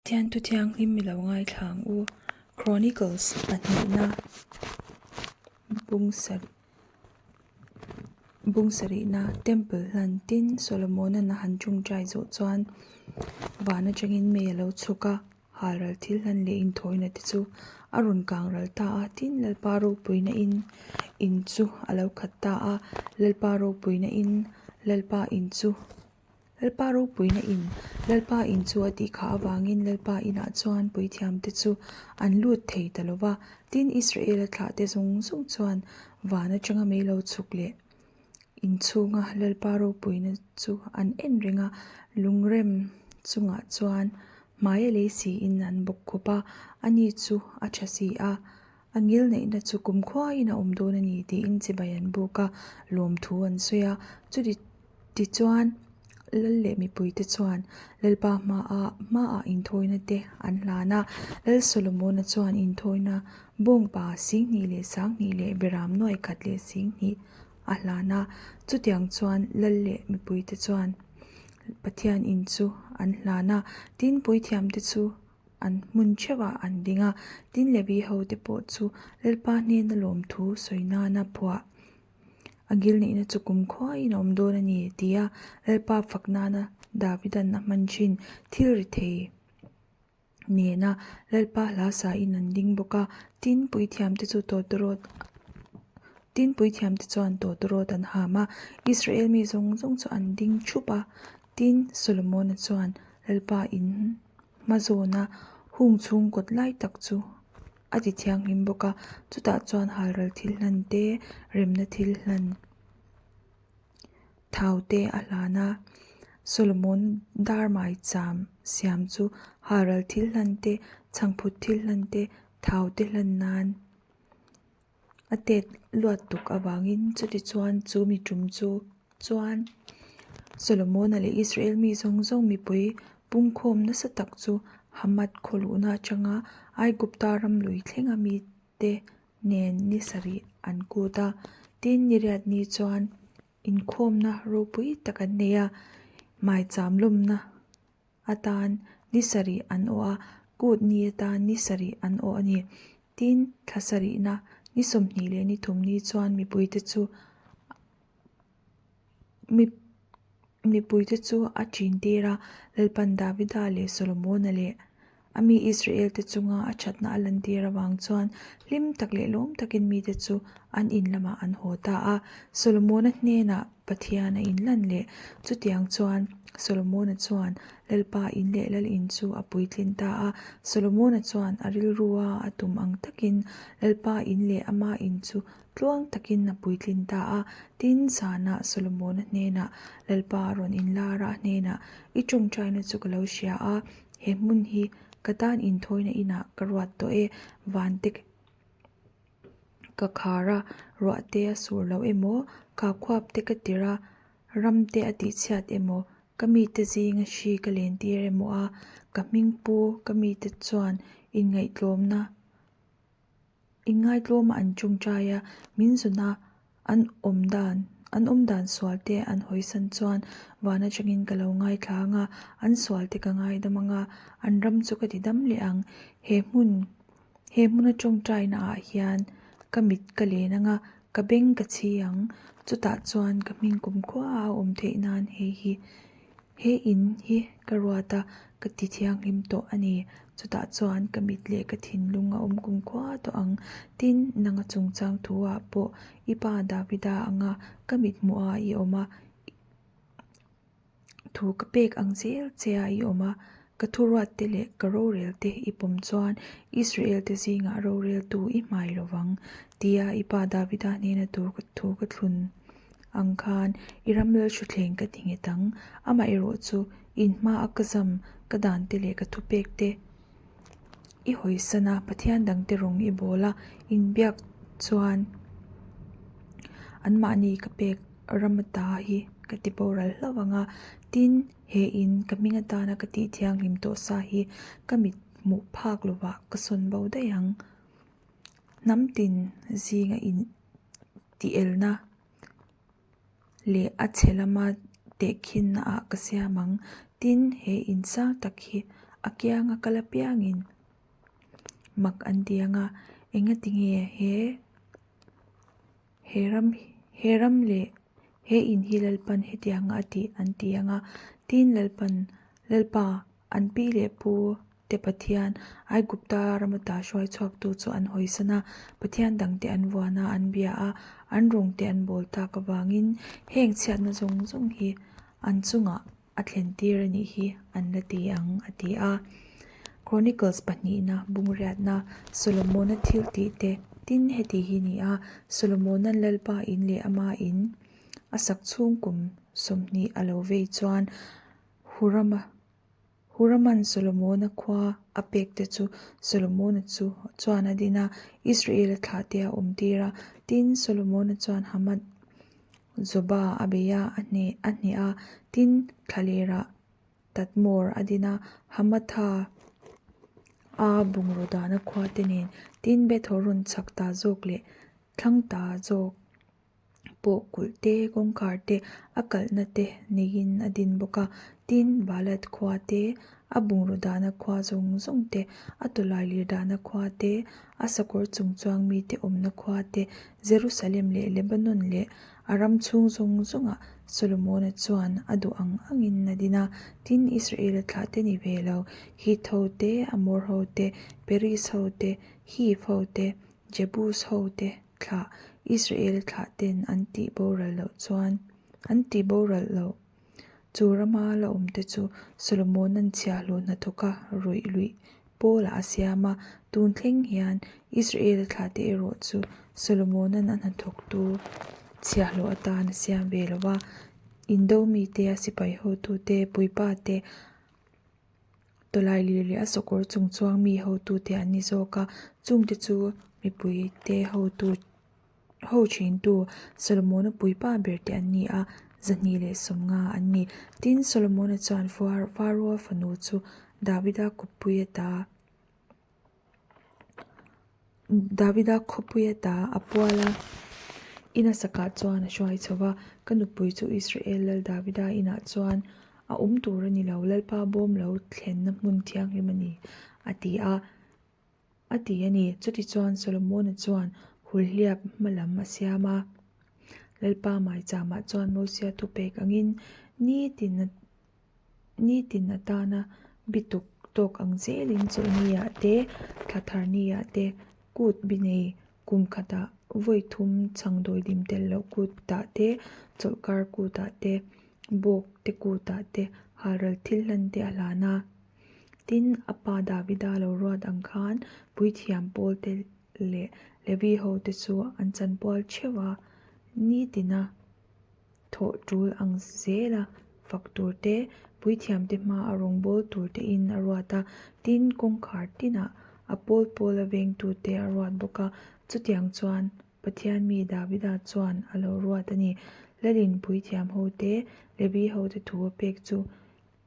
Pathian thu thianghlim i lo ngaithla ang u. Chronicles pahnihna bung sarihna Temple hlan tin Solomona'n a han tawngtai zawh chuan van atangin mei a lo chhuk a, halral thil hlan leh inthawina te chu a rawn kang ral ta a. Tin, Lalpa ropuina in in chu a lo khat ta a, Lalpa ropuina in Lalpa in chu. Lalpa ropuina in Lalpa in chu a tih khah avangin Lalpa inah chuan puithiamte chu an lut thei ta lo va. Tin, Israela thlahte zawng zawng chuan van atanga mei lo chhuk leh inchhunga Lalpa ropuina chu an en reng a, lungrem chungah chuan hmai a lei siin an bawk khup a, ani chu a tha si a, a ngilneihna chu kumkhuaiin a awm dawn a ni tiin chibai an buk a, lawmthu an sawi a, chuti Tichuan, lal leh mipuite chuan Lalpa hmaah hmaah inthawina te an hlan a. Lal Solomona chuan inthawina bawngpa singhnih leh sanghnih leh beram nuai khat leh singhnih a hlan a. Chutiang chuan lal leh mipuite chuan Pathian in chu an hlan a. Tin, puithiamte chu an hmun theuhah an ding a. Tin, Levi hote pawh chu Lalpa hnena lawmthu sawi nana phuah A gil neihna chu kum khuaiin a awm dawn a ni, tia Lalpa fak nana Davida'n a hman thin thil ri thei nena Lalpa hla sain an ding bawk a. Tin, puithiamte chu tawtawrawt Tin, puithiamte chuan tawtawrawt an ham a, Israel mi zawng zawng chu an ding thup a. Tin, Solomona chuan Lalpa in hmazawna hung chhung kawt lai tak chu a ti thianghlim bawk a chutah chuan halral thil hlan te remna thil hlan thau te a hlan a Solomon dar maicham siam chu halral thil hlan te chhangphut thil hlan te thau te hlan nan a tet luat tuk avangin chuti chuan chu mi tum chu chuan Solomon-a leh Israel mi zawng zawng mipui pungkhawm nasa tak chu Hamath khaw luhna atanga Aigupta ram lui thlenga mite nen ni sarih an kut a. Tin, niriat ni chuan inkhawmna ropui tak an nei a, maicham lawmna atan ni sarih an awh a, kut ni atan ni sarih an awh a ni. Tin, thla sarihna ni 20 leh ni thum ni chuan mipuite chu mipuite chu a ṭin tir a, Lalpan Davida leh Solomona leh a mi Israel te chunga a ṭhatna a lantir avang chuan hlim tak leh lawm takin mite chu an in lamah an haw ta a. Solomona hnenah Pathian a inlan leh chutiang chuan Solomona chuan Lalpa in leh Lal in chu a puitlin ta a. Solomona chuan a rilrua a tum ang takin Lalpa in leh ama in chu Tluang takin a puitlin ta a, tin zanah Solomona hnenah, Lalpa a rawn inlar a, a hnenah, I tawngtaina chu ka lo hria a, he hmun hi ka tan inthawina inah ka ruat tawh e, vante ka khar a, ruah te a sur loh emaw, khakhuap te ka tirh a, ram te a tihchhiat emaw, ka mite zinga hri ka lentir emaw a, ka hming pu ka mite chuan inngaihtlawmna Inngaitlawma an tawngtai a, min zawn a, an awm dan an awm dan sual te an hawisan chuan van atangin ka lo ngaithla ang a, an sual te ka ngaidam ang a, an ram chu ka ti dam leh ang. He hmun he hmuna tawngtaina ah hian ka mit ka len ang a, ka beng ka chhi ang. Chutah chuan ka hming kumkhua a awm theih nan hei hi He in hi ka ruat a, ka ti thianghlim tawh a ni. Chutah chuan ka mit leh ka thinlung a awm kumkhua tawh ang. Tin, nanga chungchang thu ah pawh i pa Davida anga ka mit hmuh a i awm a, thu ka pek ang zel che a i awm a, ka thuruat te leh ka rorel te i pawm chuan Israel te zingah roreltu i hmai lo vang, tia i pa Davida hnena tur thu ka thlun. Ang khan i ram lalhrutthleng ka ti nghet ang. Amaherawh chu in hma a ka zam, ka dan te leh ka thupek te i hawisan a, Pathian dang te rawng i bawl a, inbiak chuan anmahni ka pek ram ata hi ka ti boral hlauh ang a. Tin, he in ka hming atana ka tih thianghlim tawh sa hi ka mit hmuh phak lovah ka sawn bo daih ang. Hnam tin zinga in. Tielna leh a chhe lama tehkhinna ah ka siam ang. Tin, he in sang tak hi. A kianga kal apiangin mak an ti ang a, engati nge he he ram he ram leh he in hi Lalpan hetianga a tih an ti ang a, tin Lalpan Lalpa an pi leh pu te Pathian Aigupta rama ta hruai chhuaktu chu an hawisan a, Pathian dangte an vuan a, an bia a, an rawngte an bawl tak avangin heng chhiatna zawng zawng hi an chungah a thlen tir a nih hi an la ti ang a ti a. Chronicles pahnihna bungriatna Solomona thil tih te tin heti hi ni a, Solomona'n Lalpa in leh ama in a sak chhung kum 20 a lo vei chuan Hurama Hurama'n Solomona khua a pek te chu Solomona chu chuan a din a, Israel-a thlah te a awm tir a. Tin, Solomona chuan Hamath Zoba a bei a, a hneh a hneh a. Tin, thlalerah Tadmor a din a, Hamatha a bungraw dahna khua te nen. Tin, Beth-horon chhak ta zawk leh thlang ta zawk pawh kulh te, kawngkhar te, a kalhna te neiin a din bawk a. Tin, Baalat khua te, a bungraw dahna khua zawng zawng te, a tawlai lir dahna khua te, a sakawr chung chuang mite awmna khua te, Jerusalem leh Lebanon leh a ram chhung zawng zawngah Solomona chuan a duh ang angin a din a. Tin, Israela thlah te ni ve lo, Hit ho te, Amor ho te, Peris ho te, Hiv ho te, Jebus ho te thlah Israel thlah ten an tih boral loh chuan an tih boral loh. Chu rama la awm te chu Solomona'n chhiahhlawh hnathawka ruih luih pawlah a siam a, tun thleng hian Israel thlah te erawh chu Solomona'n a hnathawktu chhiahhlawh atan a siam ve lo a, Indo mite a sipai hotute, puipa te, Tawlailir leh a sakawr chung chuang mi hotute an ni zawk a, chungte chu mipuite hotu ho thintu Solomona puipa ber te an ni a, 250 an ni. Tin, Solomona chuan Pharaoh fanu chu Davida kawppui ata Davida khawpui ata a pual a, ina sakah chuan a hruai chho va, Ka nupui chu Israel lal Davida inah chuan a awm tur a ni lo, Lalpa bawm lo thlenna hmun thianghlim a ni, a ti a, a ti a ni. Chutichuan Solomona chuan hulhliap hma lam a siam a, Lalpa maicham-ah chuan Mosia thupek angin nitin a Nitin atana bituk tawk ang zelin chawlhniah te, thla tharniah te, kut bi nei kum khatah vawi thum chhang dawidim tel loh kutah te, chawlhkar kutah te, bawk te kutah te halral thil hlan te a hlan a. Tin, a pa Davida lo ruat ang khan puithiam pawl te leh Levi ho te chu an chanpual theuh a, nitina Thawh tul ang zela fak tur te, puithiamte hma a rawngbâwl tur te in a ruat a, tin kawngkhar tinah a pawl pawl a vengtute a ruat bawk a, chutiang chuan Pathian mi Davida chuan a lo ruat a ni. Lalin puithiam hote, Levi hote thu a pek chu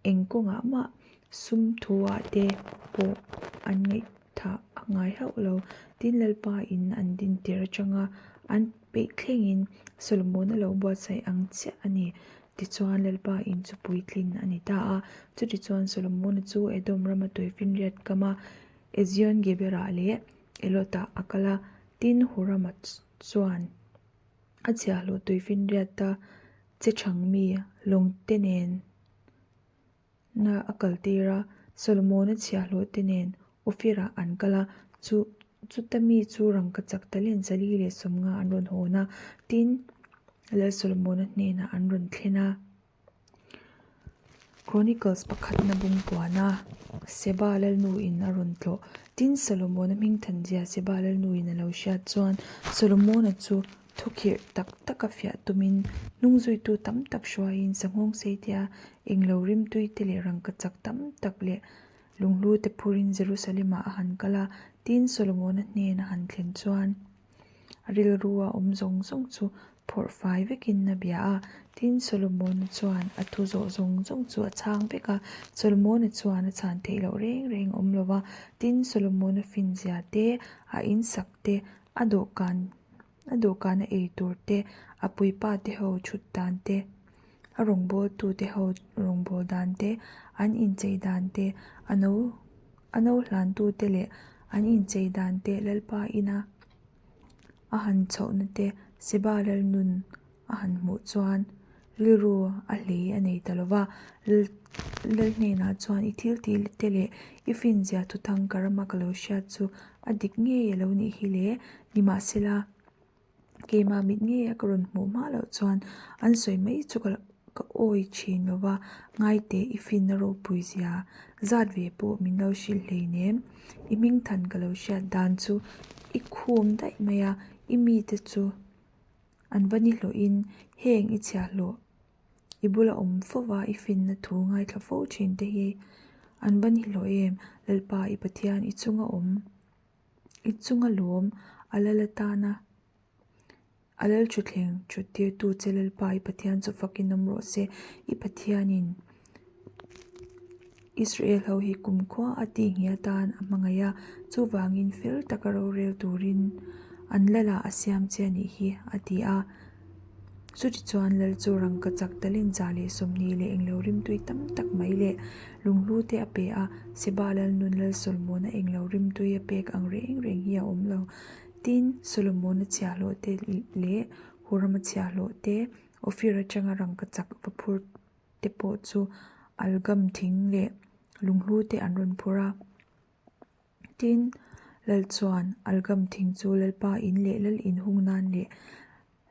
Eng kawngah mah sum thuah te pawh an ngaihthah a ngai hauh lo. Tin, Lalpa in an din tir atanga an peih thlengin Solomon-a lo buatsaih ang chiah a ni. Tichuan, Lalpa in chu puitlin a ni ta a. Chutichuan, Solomon-a chu Edom rama tuifinriat kama Ezion-Geber-ah leh Elot-ah a kal a. Tin, Huram-a chuan a chhiahhlawh tuifinriata che chhang mi lawngte nen na a kal tir a, Solomona chhiahhlawh te nen Ophir-ah an kal a, chu chuta mi chu rangkachak talent 450 an rawn hawn a, tin, Lal Solomona hnenah an rawn thlen a. Chronicles pakhatna bungpuana Seba lalnuin a rawn tlawh. Tin, Solomona hmingthanzia Seba lalnuin a lo hriat chuan Solomona chu Thukhirh tak taka fiah tumin hnungzuitu tam tak hruaiin sanghawng seitea englo rimtui te leh rangkachak tam tak leh lunghlu te phurin Jerusalem-ah a han kal a. Tin, Solomona hnen a han thlen chuan a rilrua awm zawng zawng chu phawrh fai vekin a bia a. Tin, Solomona chuan a thu zawh zawng zawng chu a chhang vek a. Solomona chuan a chhan theih loh reng reng a awm lo va. Tin, Solomona finzia te, a insak te, a dawhkan A dawhkana ei tur te, a puipa te ho thut dan te. A rawngbawltute ho rawngbâwl dan te, an inchei dan te, a no a no hlantute leh an inchei dan te Lalpa ina a han chhohna te Seba Lalnun a han hmuh chuan rilru a hlei a nei ta lo va. Lal hnenah chuan i thil tih te leh i finzia thuthang ka rama ka lo hriat chu a dik ngei a lo nih hi le, nimahsela keimah mit ngei a ka rawn hmuh hma loh chuan an sawi mai chu ka ka awi thin lo va, ngaite i finna ropui zia zat ve pawh min lo hrilh hleinem, i hmingthan ka lo hriat dan chu i khum daih mai a, i mite chu an va ni hlawhin heng i chhiahhlawh i bula awm fo va i finna thu ngaithla fo thin te hi an va ni hlawh em, Lalpa i Pathian i chunga awm. I chunga lawm a lal atana a lal thutthleng thut tirtu che Lalpa i Pathian chu fakin awm rawh se. I Pathianin Israel ho hi kumkhua a tihngih atan a hmangaih a, chuvangin fel taka rorel turin an lalah a siam che a nih hi, a ti a. Chutichuan Lal chu rangkachak talent 120 leh englo rimtui tam tak mai leh lunghlu te a pe a, Seba Lalnun Lal Solomona englo rimtui a pek ang reng reng hi a awm lo. Tin, Solomona chhiahhlawh te leh Hurama chhiahhlawh te, Ophir atanga rangkachak va phur te pawh chu algum thing leh lunghlu te an rawn phur a. Tin, Lal chuan algum thing chu Lalpa in leh Lal in hung nan leh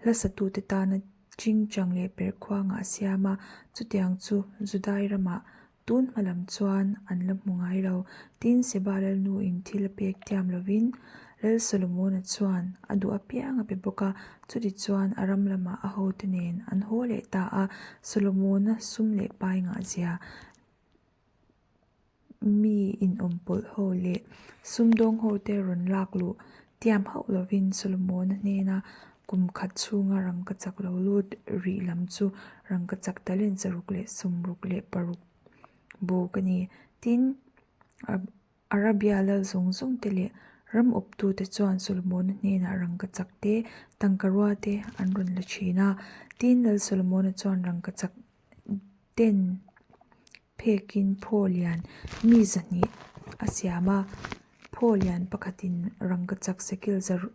hla satute tana chingchang leh perhkhuangah a siam a, chutiang chu Judai ramah tun hma lam chuan an la hmu ngai lo. Tin, Seba Lalnuin thil a pek tiam lovin Lal Solomona chuan a duh apiang a pe bawk a, chutichuan a ram lamah a hote nen an haw leh ta a, Solomona sum leh pai ngahzia Mi inawmpawlh ho leh sumdawng ho te rawn lak luh tiam hauh lovin Solomona hnena kum khat chhunga rangkachak lo lut rih lam chu rangkachak talent 666 buk a ni. Tin, Arabia lal zawng zawng te leh ram awptute chuan Solomona hnenah rangkachak te, tangkarua te an rawn la thin a. Tin, Lal Solomona chuan rangkachak ten phekin phaw lian mi 200 a siam a, phaw lian pakhatin rangkachak sekel 600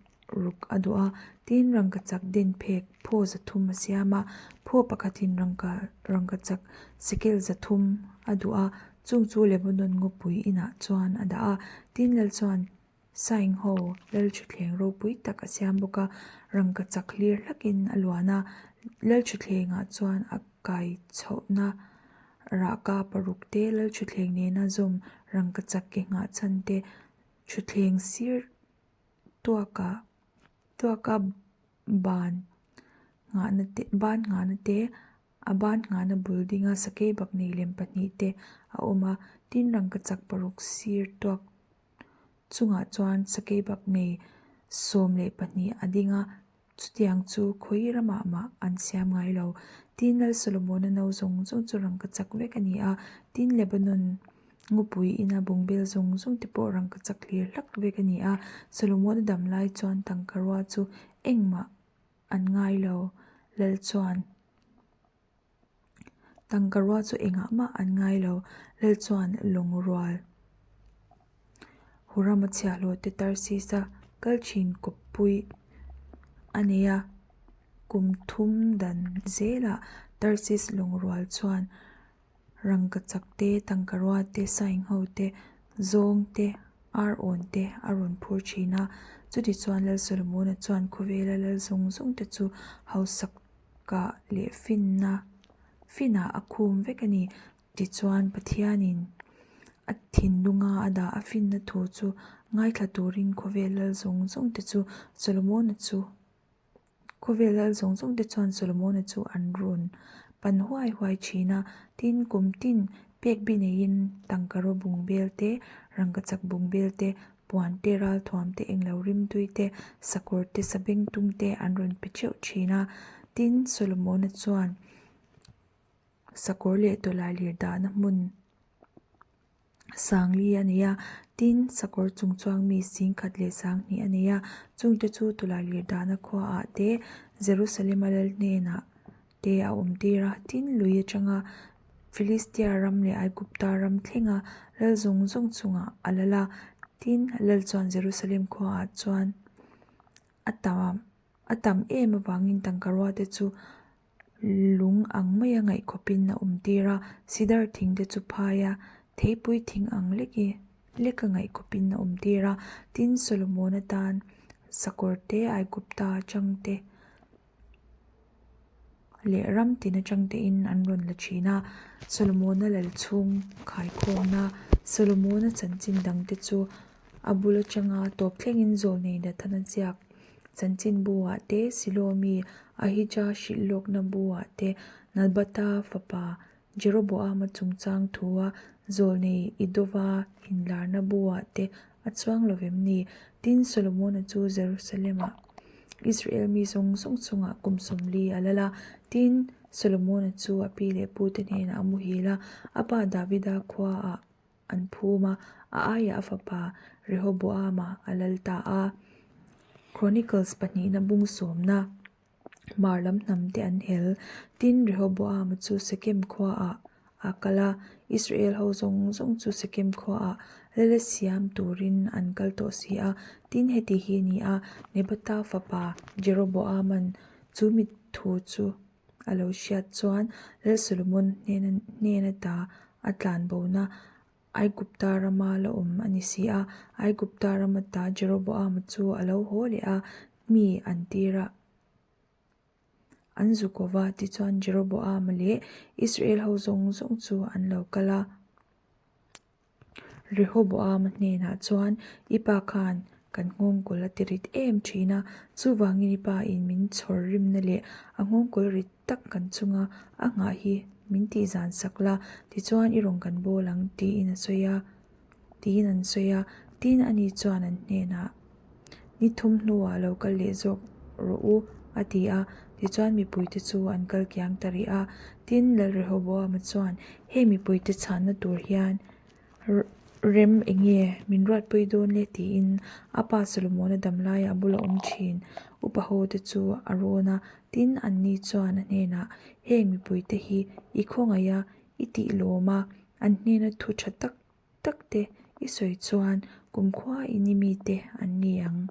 a duh a, tin rangkachak den phek phaw 300 a siam a, phaw pakhatin rangka rangkachak sekel 300 a duh a, chung chu Lebanon ngawpui inah chuan a dah a, tin lal chuan Saingho lalṭhutthleng ropui tak a siam bawk a, rangkachak hlir hlakin a luan a, lalṭhutthlengah chuan a kai chhohna rahka paruk te, lalṭhutthleng nena zawm rangkachak ke nghah chhan te, ṭhutthleng sir tuaka tuaka ban nghahna te ban nghahna te A ban nghahna bul dinga sakei baknei lem pahnihte a awm a, tin rangkachak paruk sir tuak chungah chuan sakei baknei 12 a ding a, chutiang chu khawi ramah mah an siam ngai lo. Tin Lal Solomona no zawng zawng chu rangkachak vek a ni a, tin Lebanon ngupui ina bungbel zawng zawng te pawh rangkachak hlir hlak vek a ni a, Solomona dam lai chuan tangkarua chu engmah An ngai lo, Lal chuan tangkarua chu engah mah an ngai lo, Lal chuan lawng rual Hurama chhiahhlawh te Tarsis-a kal thin kawppui a nei a, kum thum dan zelah Tarsis lawng rual chuan Rangkachak te, tangkarua te, saingho te, zawng te, ar awn te a rawn phur thin a. Chutichuan Lal Solomona chuan khawvela lal zawng zawng te chu hausakah leh finna finah a khum vek a ni. Tichuan Pathianin a thinlunga a dah a finna thu chu ngaithla turin khawvel lal zawng zawng te chu Solomona chu Khawvel lal zawng zawng te chuan Solomona chu an rawn pan huai huai thin a, tin kum tin pek bi neiin tangkaraw bungbel te, rangkachak bungbel te, puan te, ralthuam te, englo rimtui te, sakawr te, sabengtung te an rawn pe theuh thin a, tin Solomona chuan sakawr leh tawlailir dahna hmun. Sangli a nei a, tin sakawr chung chuang mi 12,000 a nei a, chungte chu tawlailir dahna khuaah te Jerusalem-a lal hnenah. te a awmtir a, tin, lui atanga Filistia ram leh Aigupta ram thlenga lal zawng zawng chungah a lal a. Tin, lal chuan Jerusalem khuaah chuan a tam a tam em avangin tangkarua te chu lung ang maia ngaih khawpin a awmtir a, sidar thing te chu phaia theipui thing ang lek i leka ngaih khawpin a awmtir a. Tin, Solomona tan sakawr te, Aigupta atang te leh ram tin atang tein an rawn la thin a. Solomona lal chhung khaikhawmna Solomona chanchin dang te chu a bul atanga tawp thlengin zawlnei Nathana ziak chanchinbu ah te, Silomi Ahija hrilh lawkna bu ah te, Nabata fapa Jeroboama chungchang thua zawlnei Idova inlarna bu ah te a chuang lo vem ni? Tin, Solomona chu Jerusalem-ah Israel mi zawng zawng chungah kum 40 a lal a. Tin, Solomona chu a pi leh pute hnenah a muhil a, a pa Davida khuaah an phum a, a aiah a fapa Rehoboama a lal ta a. Chronicles pahnihna bung sawmna Hmar lam hnam te an hel. Tin, Rehoboama chu Sekem khuaah a kal a, Israel ho zawng zawng chu Sekem khuaah lal a siam turin an kal tawh si a. Tin, heti hi a ni a, Nebata fapa Jeroboama'n chu mi thu chu a lo hriat chuan Lal Solomon hnen ata a tlan bona Aigupta rama la awm a ni si a. Aigupta ram ata Jeroboama chu a lo haw leh a, mi an tir a, an zu ko va. Tichuan Jeroboama leh Israel ho zawng zawng chu an lo kal a. Rehoboama hnenah chuan, I pa khan kan nghawngkawl a ti rit em thin a, chuvangin i pa in min chhawr rimna leh a nghawngkawl rit tak kan chunga a nghah hi min tih zan sak la, tichuan i rawn kan bawl ang tiin a sawi a, tiin an sawi a. Tin, ani chuan an hnenah, Ni thum hnuah lo kal leh zawk rawh u, a ti a. Tichuan mipuite chu an kal kiang ta rih a. Tin, Lal Rehoboama chuan, Heng mipuite chhanna tur hian rem eng nge min ruatpui dawn le? tiin a pa Solomona dam laia a bula awm thin upa ho te chu a rawn a. Tin, anni chuan a hnenah, Heng mipuite hi i khawngaih a, i tih lawm a, an hnena thu tha tak tak te i sawi chuan kumkhua in i mite an ni ang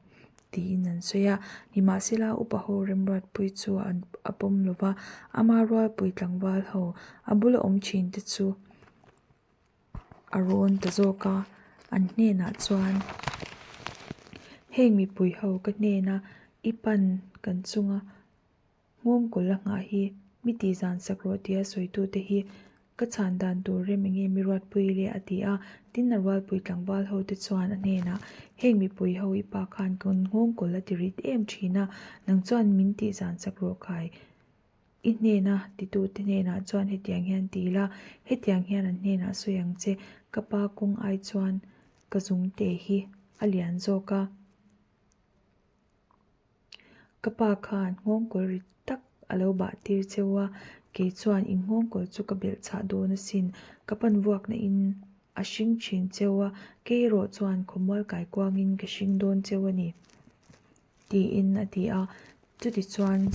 tiin an sawi a. Nimahsela upa ho remruatpui chu a pawm lo va, ama rualpui tlangval ho a bula awm thin te chu a rawn ta zawk a. An hnenah chuan heng mipui ho ka hnena i pan kan chunga Nghawngkawl a nghah hi mi tih zan sak rawh tia sawitute hi ka chhan dan tur rem enge mi ruatpui le a ti a. Tin, a rualpui tlangval ho te chuan a hnenah, Heng mipui ho i pa khan kan nghawngkawl a ti rit em thin a, nang chuan min tih zan sak rawh khai. I hnena titute hnenah chuan hetiang hian ti la, hetiang hian an hnenah sawi ang che, ka pa kawng ai chuan ka zungte hi a lian zawk a. Ka pa khan nghawngkawl rit tak a lo bah tir cheu a, kei chuan in nghawngkawl chu ka belh chhah dawn asin. Ka pan vuakna in a hring thin cheu a, kei erawh chuan khawmual kaikuangin ka hring dawn cheu a ni, tiin a ti a. Chutichuan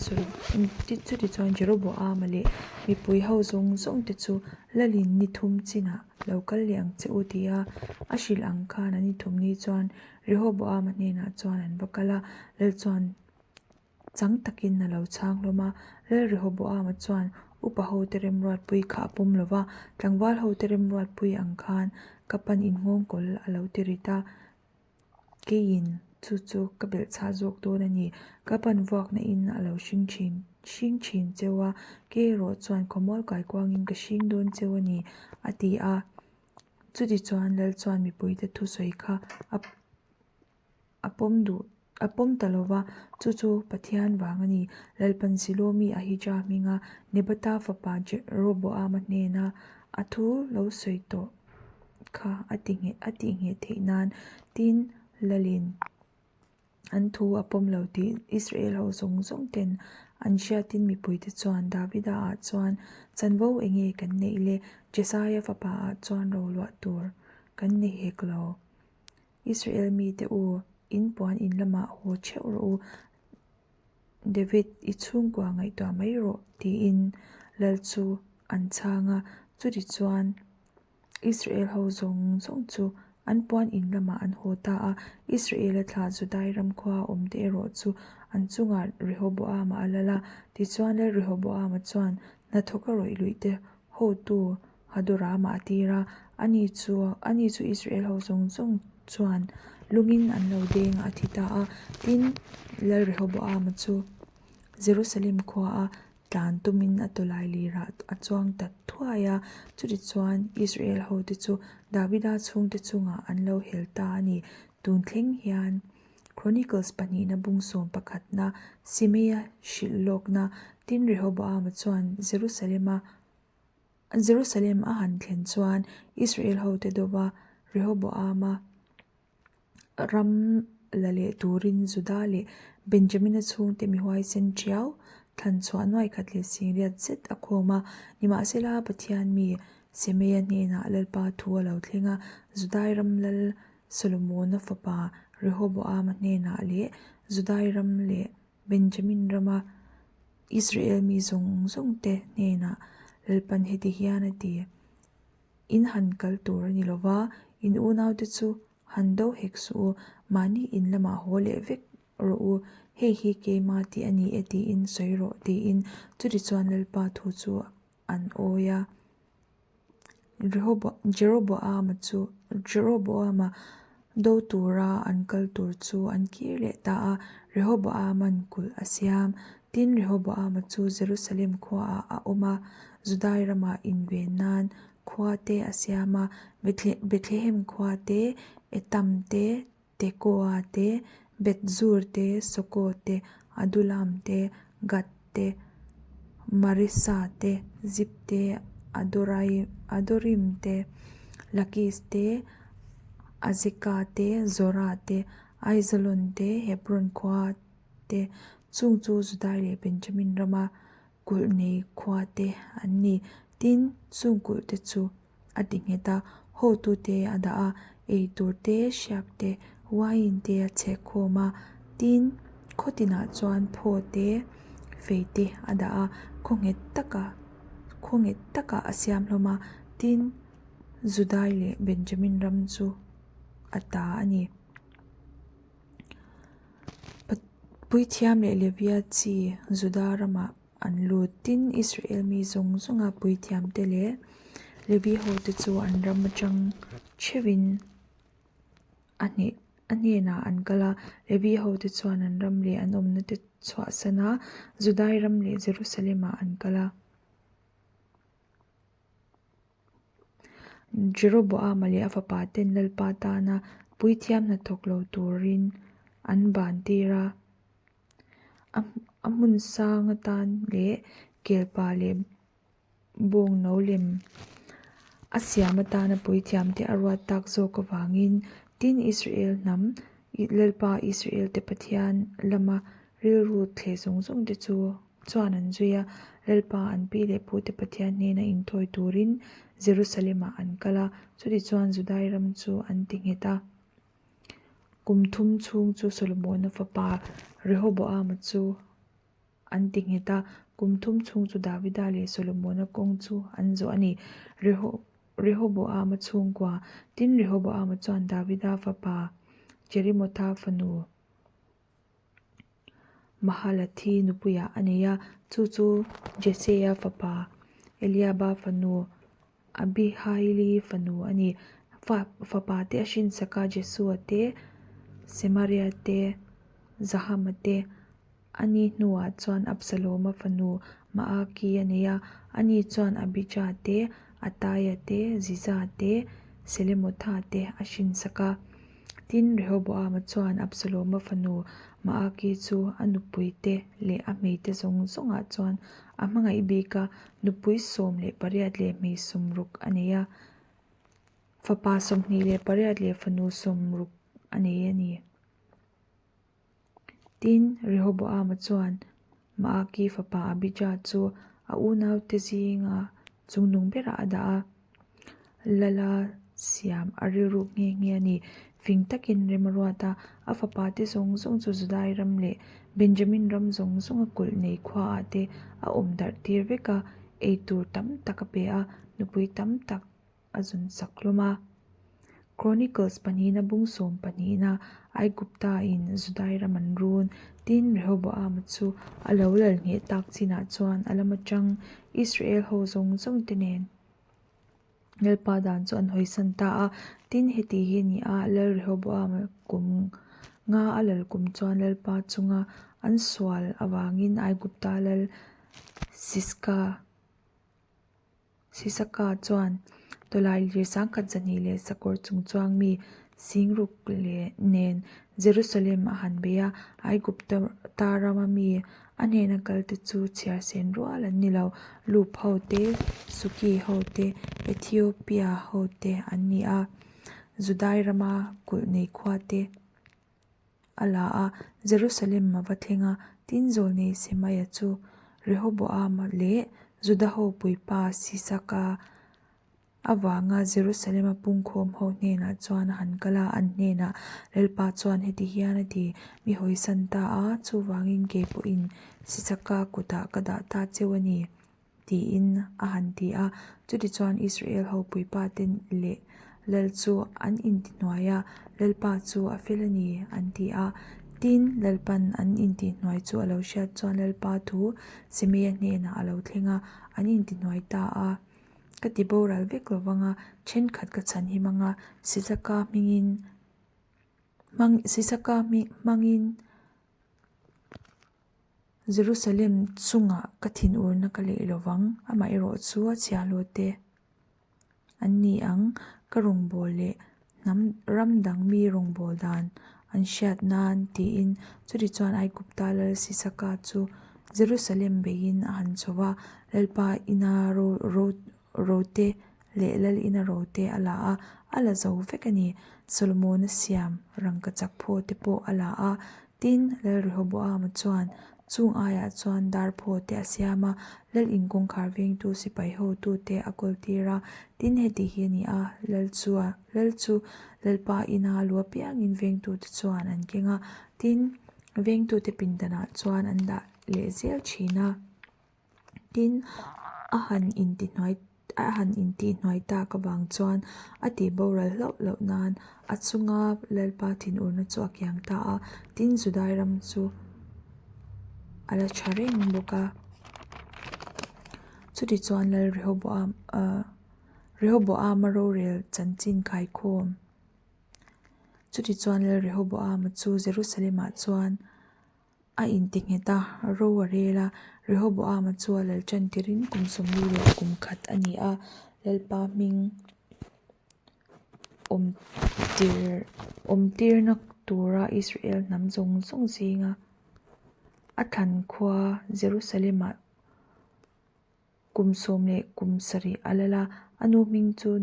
chutichuan Jeroboama leh mipui ho zawng zawng te chu Lalin ni thum chinah lo kal leh ang che u tia a hrilh ang khan an inthum ni chuan Rehoboama hnenah chuan an va kal a, Lal chuan chang takin a lo chhang hlawm a. Lal Rehoboama chuan upa hote remruatpui kha a pawm lo va, tlangval hote remruatpui ang khan ka pan innghawngkawl a lo ti rit a, keiin chu chu ka belh chhah zawk dawn a ni. Ka pan vuakna in a lo hring thin hring thin cheu a, kei erawh chuan khawmual kaikuangin ka hring dawn cheu a ni, a ti a. Chutichuan Lal chuan mipuite thusawi kha a a pawm duh a pawm ta lo va, chu chu Pathian vang a ni. Lalpan Silomi Ahija hminga Nebata fapa Jeroboama hnena a thu lo sawi tawh kha a ti ngheh a tih ngheh theih nan tin Lalin An thu a pawm lo tih Israel ho zawng zawng ten an hriatin mipuite chuan Davida ah chuan chanvo enge kan neih le? Jesaia fapa ah chuan roluah tur kan nei hek lo. Israel mite u, in puan in lamah haw theuh rawh u. David, i chhungkua ngaihtuah mai rawh, tiin lal chu an chhang a. Chutichuan, Israel ho zawng zawng chu an puan in lamah an haw ta a. Israela thlah Judai ram khua awmte erawh chu an chungah Rehoboama a lal a. Tichuan, Lal Rehoboama chuan hnathawka rawih luihte hotu Hadorama a tir a, ani chu ani chu Israel ho zawng zawng chuan lungin an lo deng a, a thi ta a. Tin, Lal Rehoboama chu Jerusalem khuaa tlan tumin a tawlai lirah a chuang ta thuai a, chutichuan Israel hote chu Davida chhungte chungah an lo hel ta a ni. Tun thleng hian Chronicles pahnihna bung sawm pakhatna Simeia hrilh lawkna tin Rehoboama chuan Jerusalema Jerusalem a han thlen chuan Israel hote dova Rehoboama ram la leh turin Juda leh Benjamina chhungte mi huaisen ṭiau thlan chhuah nuai khat leh singriat zet a khawm a. Nimahsela, Pathian mi Semeia hnenah Lalpa thu a lo thleng a, Judai ram lal Solomona fapa Rehoboama hnenah leh Judai ram leh Benjamin rama Israel mi zawng zawngte hnenah Lalpan heti hian a ti. In han kal tur a ni lo va, in unaute chu han do hek suh u, mahni in lamah haw leh vek rawh u, hei hi keima tih a ni e tiin sawi rawh tiin chutichuan Lalpa thu chu an awi a. Jeroboama chu Jeroboama do tura an kal tur chu an kir leh ta a, Rehoboama'n kulh a siam. Tin, Rehoboama chu Jerusalem khuaah a awm a, Judai ramah inven nan khua te a siam a, Bethlehem khua te, Etam te, Tekoa te, Beth-zur te, Soko te, Adulam te, Gath te, Marisa te, Zip te, Adorim te, Lakis te, Azeka te, Zora te, Aijalon te, Hebron khua te, chung chu Judai leh Benjamin rama kulh nei khua te an ni. Tin, chung kulh te chu a ti nghet a, hotute a dah a, ei tur te, hriak te, wine te a chhek khawm a, tin, khaw tinah chuan phaw te, fei te a dah a, khaw nghet takah khaw nghet takah a siam hlawm a, tin, Judai leh Benjamin ram chu a ta a ni. Puithiam leh Levia chi Juda ramah an lut. Tin, Israel mi zawng zawnga puithiamte leh Levi hote chu an ram atang theuhin a hnenah an kal a. Levi hote chuan an ram leh an awmna te chhuahsan a, Judai ram leh Jerusalem-ah an kal a. Jeroboama leh a fapa ten Lalpa tana puithiam hnathawk lo turin an ban tir a, a hmun sang atan leh kelpa leh bawng no lem a siam atana puithiam te a ruat tak zawk avangin tin Israel hnam Lalpa Israel te Pathian lama rilru thleh zawng zawng te chu chuan an zui a, Lalpa an pi leh pute Pathian hnena inthawi turin Jerusalem-ah an kal a, chutichuan Judai ram chu an ti nghet a. Kum thum chhung chu Solomona fapa Rehoboama chu an ti nghet a, kum thum chhung chu Davida leh Solomona kawng chu an zawh a ni. Rehoboama chhungkua Tin, Rehoboama chuan Davida fapa Jerimotha fanu Mahalathi nupuiah a nei a, chu chu Jesseia fapa Eliaba fanu Abihaili fanu a ni. Fa fapa te a hrinsak a, Jesua te, Semaria te, Zahama te a ni hnuah chuan Absaloma fanu Maaki a nei a, ani chuan Abija te, Ataia te, Ziza te, Selemotha te a hrinsak a. Tin, Rehoboama chuan Absaloma fanu Maaki chu a nupuite leh a hmeite zawng zawngah chuan a hmangaih bik a, nupui 18 leh hmei 60 a nei a, fapa 28 leh fanu 60 a nei a ni. Tin, Rehoboama chuan Maaki fapa Abija chu a unaute zinga chungnung berah a dah a, Lala siam a rilruk nghe nghe a ni. Fing takin rem a ruat a, a fapate zawng zawng chu Judai ram leh Benjamin ram zawng zawnga kulh nei khuaah te a awm darh tir vek a, ei tur tam tak a pe a, nupui tam tak a zun sak hlawm a. Chronicles pahnihna bung sawm pahnihna Aigupta in Judai ram an run. Tin, Rehoboama chu a lo lal ngheh tak chinah chuan a lam atang Israel ho zawng zawng te nen Lalpa dan chu an hawisan ta a. Tin, heti hi a ni a, Lal Rehoboama kum nga a lal kum chuan Lalpa chunga an sual avangin Aigupta lal Siska Sisaka chuan tawlai lir sangkhat zahnih leh sakawr chungchuang mi Singruk leh nen Jerusalem a han bei a, Aigupta rama mi a hnena kalte chu chhiar sen rual an ni lo. Lup ho te, Suki ho te, Ethiopia ho te an ni a, Judai rama kulh nei khua te a la a, Jerusalem a va thleng a, tin zawlnei Semaia chu Rehoboama leh Juda ho puipa Sisaka avanga Jerusalem-a pungkhawm ho hnenah chuan a han kal a, an hnenah Lalpa chuan heti hian a ti, Mi hawisan ta a, chuvangin kei pawhin Sisaka kutah ka dah ta cheu a ni, tiin a han ti a. Chutichuan Israel ho puipate leh Lal chu an intihnuai a, Lalpa chu a fel a ni, an ti a. Tin, Lalpan an intihnuai chu a lo hriat chuan Lalpa thu Semeia hnenah a lo thleng a, an intihnuai ta a. Ka ti boral vek lo vang a, thenkhat ka chhan him ang a, Sisaka hmingin hmang Sisaka hming hmangin Jerusalem chungah ka thinurna ka leih lo vang, amaherawh chu a chhiahhlawh te an ni ang, ka rawngbâwl leh hnam ram dang mi rawngbâwl dan an hriat nan tiin chutichuan Aigupta lal Sisaka chu Jerusalem beiin a han chho va, Lalpa ina rote leh lal ina rote a la a, a la zo vek a ni. Solomona siam rangkachak phaw te pawh a la a, tin Lal Rehoboama chuan Chung aiah chuan dar phaw te a siam a, lal in kawngkhar vengtu sipai hotute a kawl tir a, tin heti hi a ni a, lal chu a lal chu lalpa ina lu apiangin vengtute chuan an keng a, tin vengtute pindanah chuan an dah leh zel thin a, tin a han intihnuai a han intihhnuai tak avang chuan a tih boral hlauh loh nan a chunga Lalpa thinurna chu a kiang ta a, tin Judai ram chu a la tha reng bawk a. Chutichuan Lal Rehoboam ah Rehoboama rorel chanchin khaikhawm Chutichuan Lal Rehoboama chu Jerusalem-ah chuan A inti nghet a, ro a rel a, Rehoboama chu a lal tan tirin kum sawmli leh kum khat a ni a, Lalpa hming awm tirna tura Israel hnam zawng zawng zinga a thlan khua Jerusalem-ah kum sawm leh kum sarih a lal a, a nu hming chu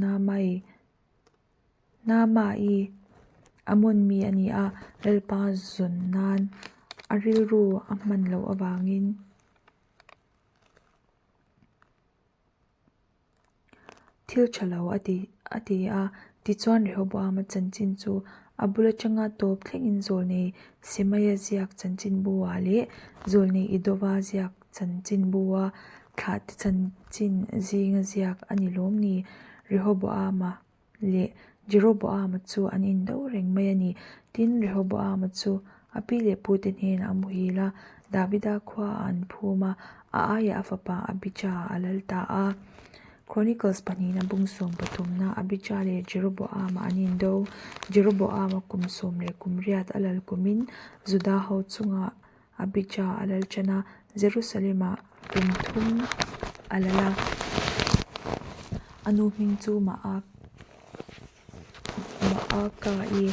Naamai. Naamai Amon mi a ni a, Lalpa zawn nan a rilru a hman loh avangin thil tha lo a ti a ti a. Tichuan Rehoboama chanchin chu a bul atanga tawp thlengin zawlnei Semaia ziak chanchinbu-ah leh zawlnei Idova ziak chanchinbu-a thlahte chanchin zinga ziak a ni lawm ni? Rehoboama leh Jeroboama chu an indo reng mai a ni. Tin, Rehoboama chu a pi leh pute hnenah a muhil a, Davida khuaah an phum a, a aiah a fapa Abija a lal ta a. Chronicles pahnihna bung sawm pathumna Abija leh Jeroboama an indo. Jeroboama kum sawm leh kum riat a lal kumin Juda ho chungah Abija a lal ṭan a, Jerusalem-ah kum thum a lal a. A nu hming chu Maaka-i,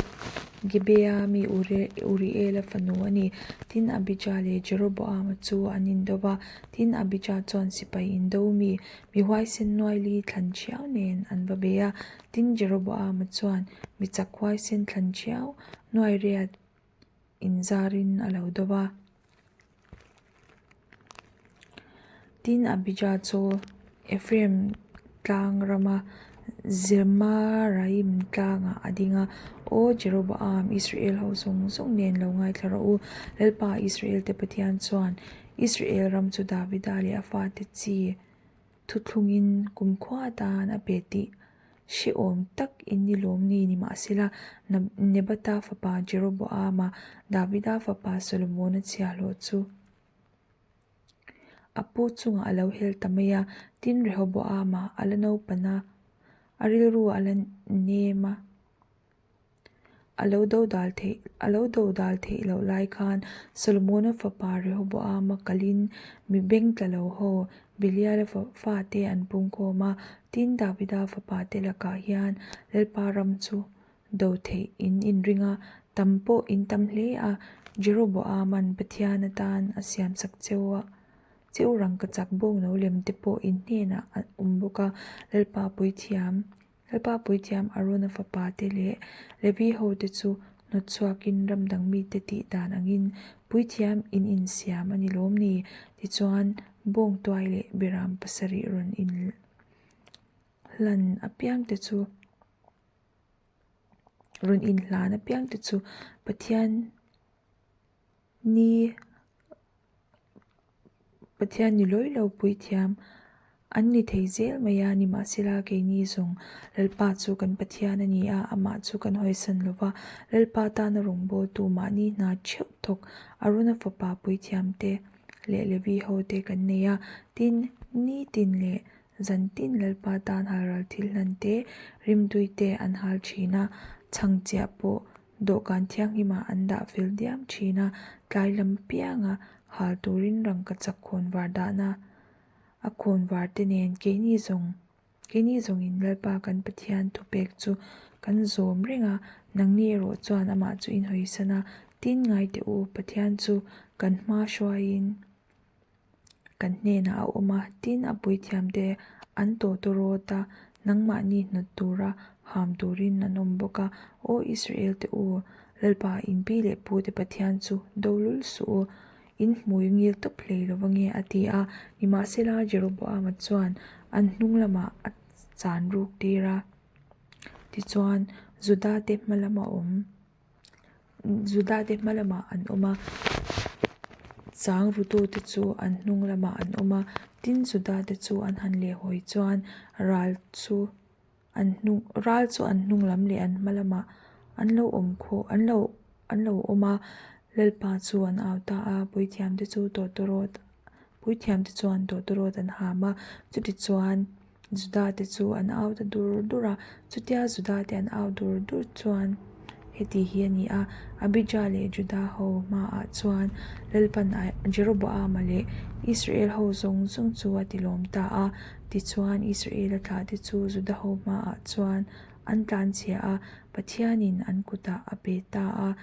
Gibea mi Uriela fanu a ni. Tin, Abija leh Jeroboama chu an indo va. Tin, Abija chuan sipai indo mi, mi huaisen nuaili thlan ṭhiau nen an va bei a. Tin, Jeroboama chuan mi chak huaisen thlan ṭhiau nuai riat inzarin a lo do a. Tin, Abijah chu Ephraim tlang rama Zemaraim tlangah a ding a, Aw Jeroboam, Israel ho zawng zawng nen lo ngaithla rawh u. Lalpa Israel-te Pathian chuan Israel ram chu Davida leh a fate chi thuthlungin kumkhua atan a pe tih hrehawm tak in ni lawm ni nimahsela Nebata fapa Jeroboama, Davida fapa Solomona chhiahhlawh chu A pu chungah a lo hel ta mai a, tin Rehoboama a la naupan a, a rilru a la nem a, a lo do dal theih a lo do dal theih loh lai khan Solomona fapa Rehoboama kalin mi beng tla lo ho Beliala fate an pungkhawm a, tin Davida fapa te lakah hian Lalpa ram chu Do theih in inring a, tam pawh in tam hle a, Jeroboaman Pathian atan a siamsak cheu a, cheu rangkachak bawngno lem te pawh in hnenah a awm bawk a, Lalpa puithiam, Lalpa puithiam Arona fapa te leh Levi ho te chu hnawtchhuakin ramdang mite tih dan angin puithiam in insiam a ni lawm ni? Tichuan, bawngtuai leh beram pasarih rawn inhlan apiang te chu. Rawn inhlan apiang te chu Pathian ni Pathian ni lawi lo puithiam an ni thei zel mai a nimahsela keini zawng Lalpa chu kan Pathian a ni a amah chu kan hawisan lo va Lalpa tana rawngbawltu mahni hna theuh thawk Aruna fapa puithiam te leh Levi ho te kan nei a tin nitin leh Zan tin Lalpa tan halral thil hlan te, rimtui te an hal thin a, chhang chiah pawh dawhkan thianghlimah an dah fel diam thin a, tlai lam pianga hal turin rangkachak khawnvar dahna a khawnvar te nen keini zawng keini zawngin Lalpa kan Pathian thupek chu kan zawm reng a, nangni erawh chuan amah chu inhawisan a, tin ngai teh u, Pathian chu kan hma hruaiin. Kan hnenah a awm a, tin a puithiamte an tawtawrawt a, nangmahni hnawt tura ham turin an awm bawk a. Aw Israel te u, Lalpa in pi leh pu te Pathian chu do lul suh u, in hmui ngil tawp hlei lo ange a ti a. Nimahsela Jeroboama chuan an hnung lamah a chan ruk tir a, tichuan Juda te hma lama awm. Juda te hma lamah an awm a chang rutu te chu an hnung lamah an awm a tin Juda te chu an han leh hawi chuan ral chu an hnung ral chu an hnung lam leh an hma lamah an lo awm khawh an lo an lo awm a Lalpa chu an au ta a puithiam te chu tawtawrawt puithiam te chuan tawtawrawt an ham a chutichuan. Juda te chu an au ta dur dur a, chutia Juda te an au dur dur chuan heti hi a ni a, Abijah leh Juda ho hmaah chuan Lalpan Jeroboama leh Israel ho zawng zawng chu a tilawm ta a, tichuan Israela thlah te chu Juda ho hmaah chuan an tlanchhia a, Pathianin an kutah a pe ta a,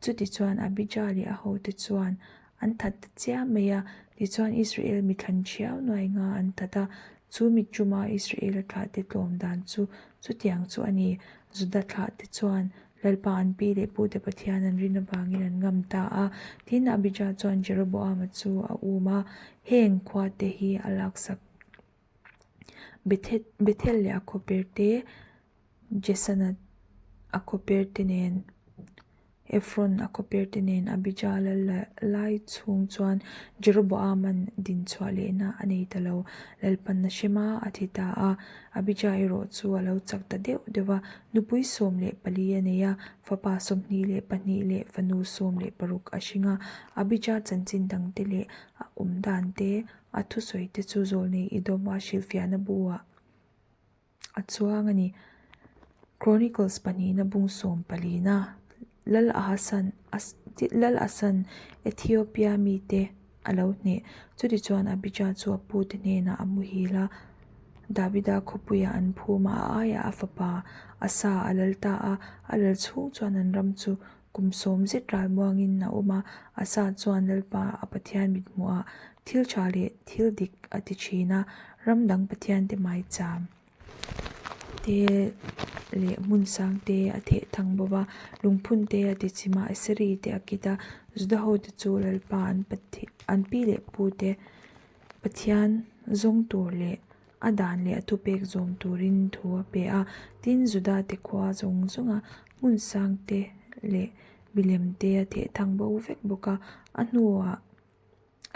Chutichuan Abijah leh a hote chuan an that ta chiam mai a, tichuan Israel mi thlan thiau nuai nga an that a, chu mi chuma Israela thlahte tlawm dan chu chutiang chu a ni. Juda thlahte chuan Lalpa an pi leh pute Pathian an rin avangin an ngam ta a, tin Abijah chuan Jeroboama chu a um a, heng khuate hi a laksak Bethel leh a khawper te, Jesana a khawper te nen, Ephron a khawper te nen Abijah lal lai chhung chuan Jeroboam-a'n dinchhuah lehna a nei ta lo. Lalpan a hrem a, a thi ta a. Abijah erawh chu a lo chak ta deuh deuh a, nupui 14 a nei a, fapa 22 leh fanu 16 a hring a. Abijah chanchin dangte leh a awm dan te, a thusawi te chu zawlnei Idoma hrilhfiahna bu-ah a chuang a ni. Chronicles pahnihna bung sawm palina Lal Ahasan Lal Asan Ethiopia mite a lo hneh. Chutichuan Abijah chu a pute hnenah a muhil a, Davida khawpuiah an phum a, a aiah a fapa Asa a lal ta a, a lal chhung chuan an ram chu kum sawm zet ralmuangin a awm a, Asa chuan Lalpa a Pathian mithmuhah thil tha leh thil dik a ti thin a, ram dang Pathiante maicham te leh hmun sang te a theh thang bawk a, lungphun te a ti chim a, Aseri te a kit a, Juda ho te chu Lalpa an pi leh pu te Pathian zawng tur leh. A dan leh a thupek zawm turin thu a pe a. Tin, Judate khua zawng zawnga hmun sangte leh milemte a theh thang bo vek bawk a. A hnuah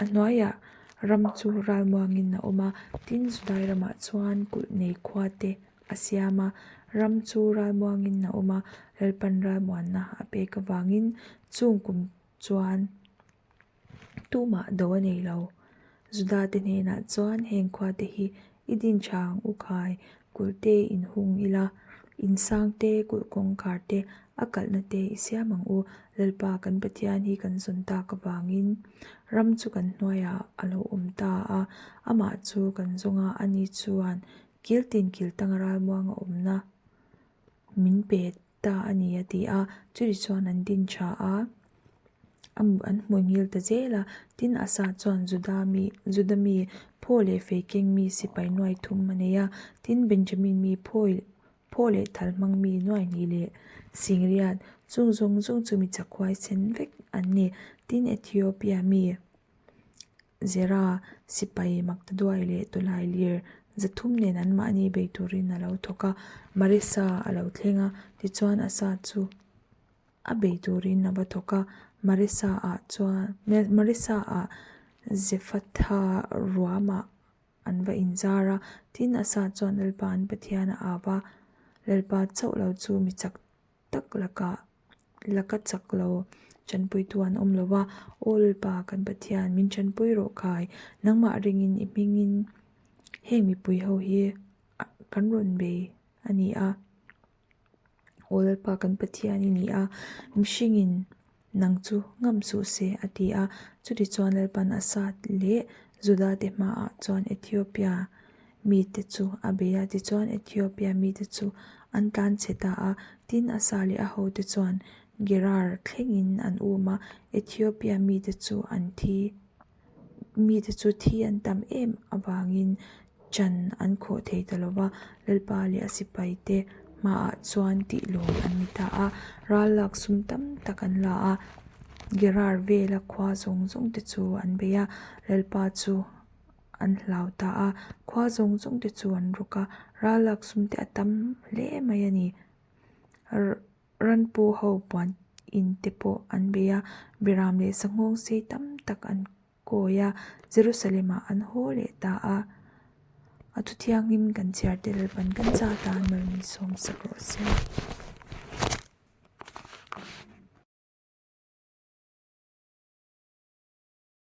a hnuaiah ram chu ralmuangin a awm a. Tin, Judai ramah chuan kulh nei khuate a siam a. Ram chu ralmuangin a awm a, Lalpan ralmuanna a pek avangin chung kum chuan Tumah do a nei lo. Judate hnenah chuan heng khuate hi i din tha ang u khai, kulh te in hung ila, in sang te, kulh kawngkhar te, a kalhna te i siam ang u. Lalpa kan Pathian hi kan zawn tak avangin ram chu kan hnuaiah a lo awm ta a, amah chu kan zawng a, ani chuan kil tin kil tanga ralmuanga awmna min pe ta a ni a ti a, chutih chuan an din tha a, an hmu ngil ta zel a, tin Asa chuan Juda mi Juda mi phaw leh fei keng mi sipai nuai thum a nei a, tin Benjamin mi phaw phaw leh thal hmang mi nuai hnih leh singriat chung zawng zawng chu mi chak huaisen vek an ni, tin Ethiopia mi. Zera, sipai Maktaduai leh Tawlai lir 300 nen anmahni bei turin a lo thawk a, Marisa a lo thleng a, tichuan Asa chu a bei turin a va thawk a, Marisa-ah chuan Marisa-ah Zephatha ruamah an va inzar a, tin Asa chuan Lalpa an Pathian a au va, Lalpa chauh lo chu mi chak tak lakah laka chak lo tanpuitu an awm lo a, Aw Lalpa kan Pathian min tanpui rawh khai, nangmah ringin i hmingin heng mipui ho hi kan rawn bei a ni a, Aw Lalpa kan Pathian i ni a, mihringin nang chu ngam suh se a ti a, chutichuan Lalpan Asa leh Juda te hmaah chuan Ethiopia mite chu a bei a, tichuan Ethiopia mite chu an tlan chhe ta a, tin Asa leh a hote chuan Gerar thlengin an um a, Ethiopia mite chu an thi mite chu thi an tam em avangin chan an khawh thei ta lo va, Lalpa leh a sipaite hmaah chuan tihlawm an ni ta a, ral lak sum tam tak an la a, Gerar vela khua zawng zawng te chu an bei a, Lalpa chu an hlau ta a, khua zawng zawng te chu an rawk a, ral lak sum te a tam hle mai a ni. Ranpu ho puan in te pawh an bei a, Biram leh sanghawng sei tam tak an kawi a, Jerusalem ah an haw leh ta a. A thu thianghlim kan chhiar te Lalpan kan zat a, mal min sawm sak rawh se.